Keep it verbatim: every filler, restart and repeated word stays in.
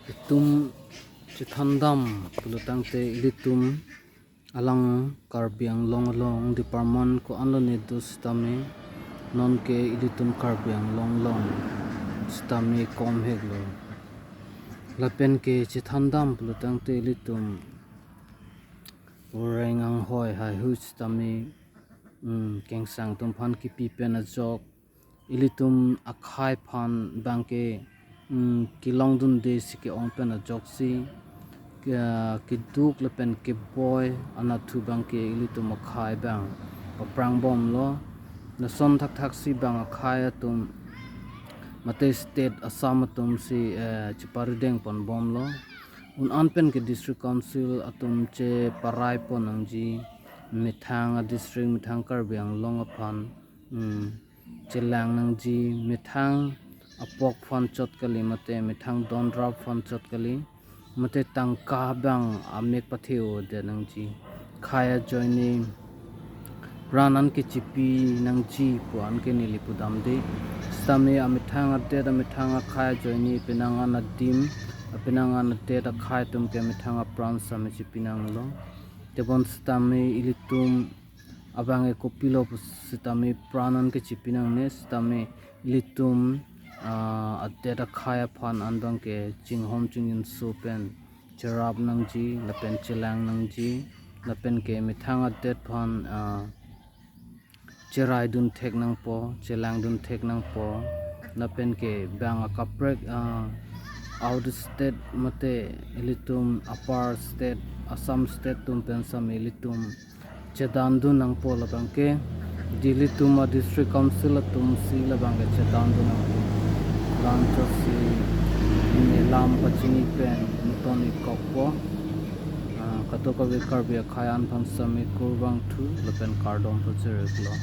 Itum chethandam pulotangte ilitum alang Karbi Anglong along department ko-an lone do sitame, nonke ilitum Karbi Anglong along sitame komhek lo. Lapen ke chethandam pulotangte ilitum oreng anghoi haihui sitame, mm, kengsang atum aphan kipi pen ajok, ilitum akhai aphan abangke, mm, kelongdunde si ke-ong pen ajoksi, ke-, keduk lapen keboi anatthu abangke ilitum akhai abang paprangbomlo. Lason thakthaksi bang akhai atum mate state Assam atum si, eh, cheparideng ponbomlo. Un-an pen ke district council atum cheparai pon nangji, methang a district, methang Karbi Anglong aphan, mm, chelang nangji, methang apok aphan chot kali mate methang donrap aphan chot kali, mate tangka abang amek pathe-odet nangji. Khai ajoine pran anke chipi nangji pu anke neli pudamde. Sitame amethang adet, amethang akhai ajoine penang an adim, penang an adet akhai atum ke methang apran sitame chipi nanglo. Tebon sitame ilitum abangke kopilo pu sitame pran anke chipi nangne, sitame ilitum, ah, adet akhai aphan an abangke chinghon chingjinso pen cherap nangji lapen chelang nangji, lapen ke methang adet aphan, ah, cheraidun thek nangpo, chelangdun thek nangpo, lapen ke bang akaprek, ah, out state mate ilitum apar state, Assam state atum pen sitame ilitum chedandun nangpo, labangke Delhi atum a district council atum si labangke chedandun nangpo. Lam chotsi ne lam pachini pen ington-ik kokpo. Ah, kadokave Karbi akhai an aphan sitame kurvangthu lapen kardom pajirlo.